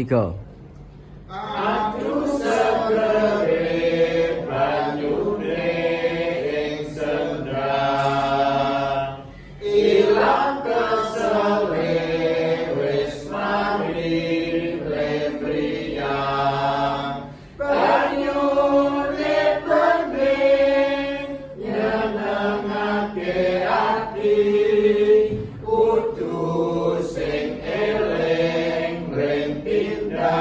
3. Aduh segere banyune ing sendang, ilang kesele, wis mari lepriang. Banyune bening, nyenengake ati, kudu sing eling ring tindak.